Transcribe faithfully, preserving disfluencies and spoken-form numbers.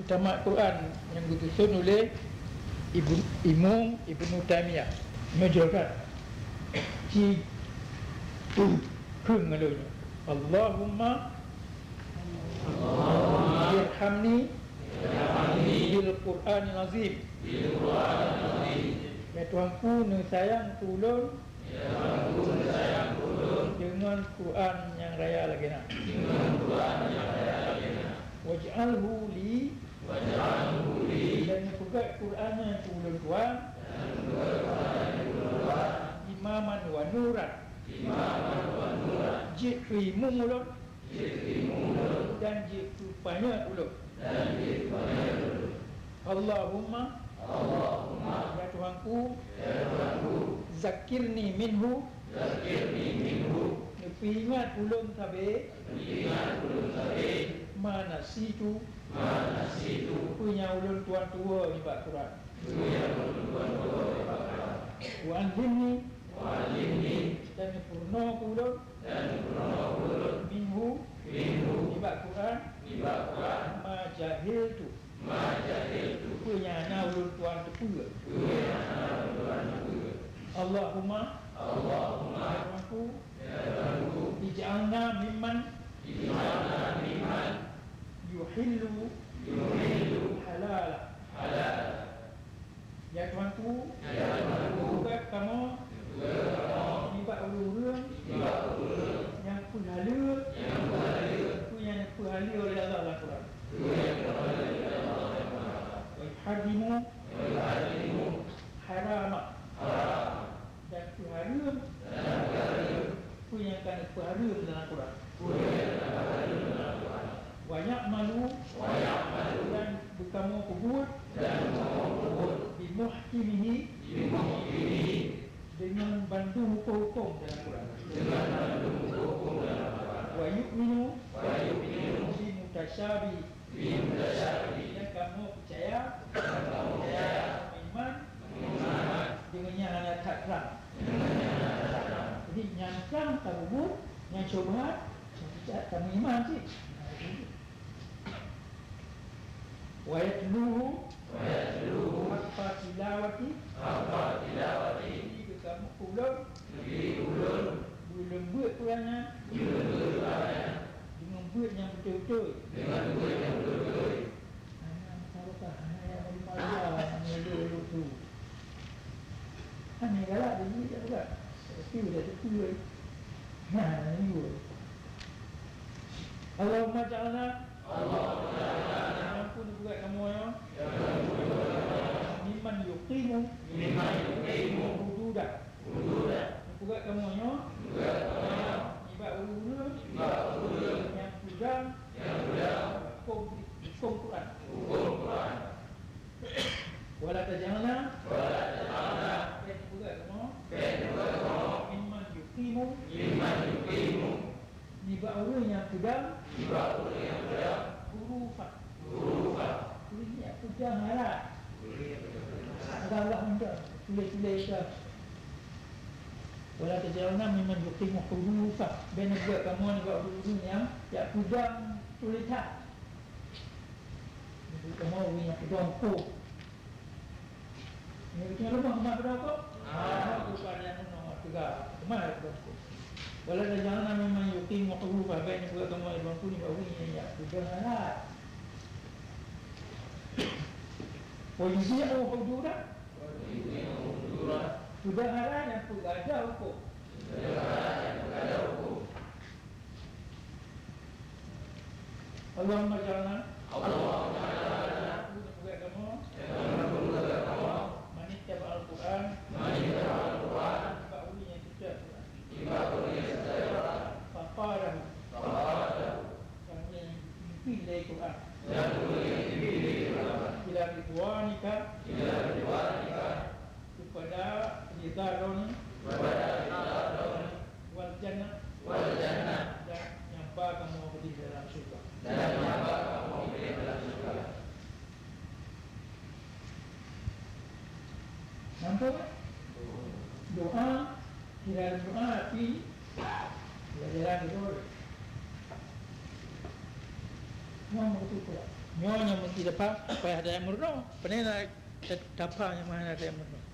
Tamat Quran nyang geususun oleh Ibnu, Imam Ibnu Taimiyah. Nyoe jroh that. Ci kheun ngon lôn nyoe. Allahumma irhamni bil Qur'anil azim. Ya Tuhanku, neusayang keu ulôn deungon Quran nyang raya lagèe na. Waj'alhu li, dan neupeugöt Quran nyan keu ulôn tuan, imaman wa nuran, jeuet keu imum ulôn, dan jeuet keu panyöt ulôn. Allahumma, ya Tuhanku, zakkirni minhu, neupeuingat ulôn sabe, ma nasitu, peue nyang ulôn tuan tuwoe nibak Quran. Wa allimni, dan neupeurunoe keu ulôn, minhu, nibak Quran, ma jahiltu, peue nyang hana ulôn tuan teupeue. Allahumma, ya Tuhanku, ij'alna mimman yuhillu halala. Ya Tuhanku, neupeugöt kamoe nibak ureueng-ureueng nyang peuhaleue peue nyang neupeuhaleue oleh Allah lam Quran. Wa yuharrimu harama, dan peuhareuem peue nyang ka neupeuhareuem dalam Quran. Wa ya'malu, dan beukamoe peubuet, bi muhkimihi, deungon bandum huköm-huköm dalam Quran. Wa yu'minu, bi mutasyabi, dan kamoe peucaya, iman, deungon nyang hana that trang. Jadi nyang trang tapeubuet, nyang syubhat tapeucaya, tameuiman cit. Wa yatluhu haqqa tilawati, jadi keu kamoe, keu ulôn, ulôn beuet Quran nyan deungon beuet nyang beutôi-beutôi. Hana meusaboh ka, hana nyang meunyoe-nyoe tu. Hana galak di sini tak peugah. Tapi udah teupeu. Nah, hana nyang jujur. Allahumma ja'alna, Allahumma ja'alna, ampun peugah kamoe nyoe, mimman yuqimu, mimman yuqimu hududa. Peugah kamoe nyoe, peugah kamoe nyoe, nibak ureueng-ureueng, nibak ureueng-ureueng nyang peudong, nyang peudong huköm, huköm Quran. Huköm Quran. Wala taj'alna, wala taj'alna, bèk neupeugah kamoe, bèk neupeugah kamoe, mimman yuqimu, mimman yuqimu, nibak ureueng nyang peudong, nibak ureueng nyang peudong, hurufan, hurufan, ureueng nyang peudong harap. Ureueng nyang peudong harap. Ada Allah peudong, tuléh-tuléh ka. Wala taj'alna mimman yuqimu hurufan, bèk neupeugah kamoe nibak ureueng nyang jak peudong tuléh that. Nibak kamoe ureueng nyang peudong huköm. Nyoe beutôi leumah, leumah keudroe kok? Ah. Leumah bukan nyang meunoe teuga, leumah keudroe kok. Wala taj'alna mimman yuqimu hurufan, bèk neupeugah kamoe lé Tuhanku nibak ureueng nyang jak peudong alat. Wa yudhi'u hududah. Peudong alat nyang peugada huköm. Allahumma ja'alna. Allahumma ja'alna. Peugah kamoe. Peugah kamoe. Manittaba'al Qur'an. Manittaba'al Qur'an. Nibak ureueng nyang teutab Qur'an. Nibak ureueng nyang teutab Qur'an. Faqadahu. Faqadahu. Nyang ureueng nyang pimpin lé Qur'an. Nyang ureueng nyang pimpin lé Qur'an. Ila ridwanika. Ila ridwanika. Keupada ridha Droeneuh. Keupada ridha Droeneuh. Wal jannah. Wal jannah. Dan nyang ba kamoe keudeh dalam syeuruga. Dan nyang ba kamoe keudeh dalam syeuruga. Nampak? Doa, kira doa, tapi pelajaran betul. Nama betul pula. Nyoe nyang meusti tapham payah tajak meurunoe. Pane na ta-, tapham nyang meuhana tajak meurunoe.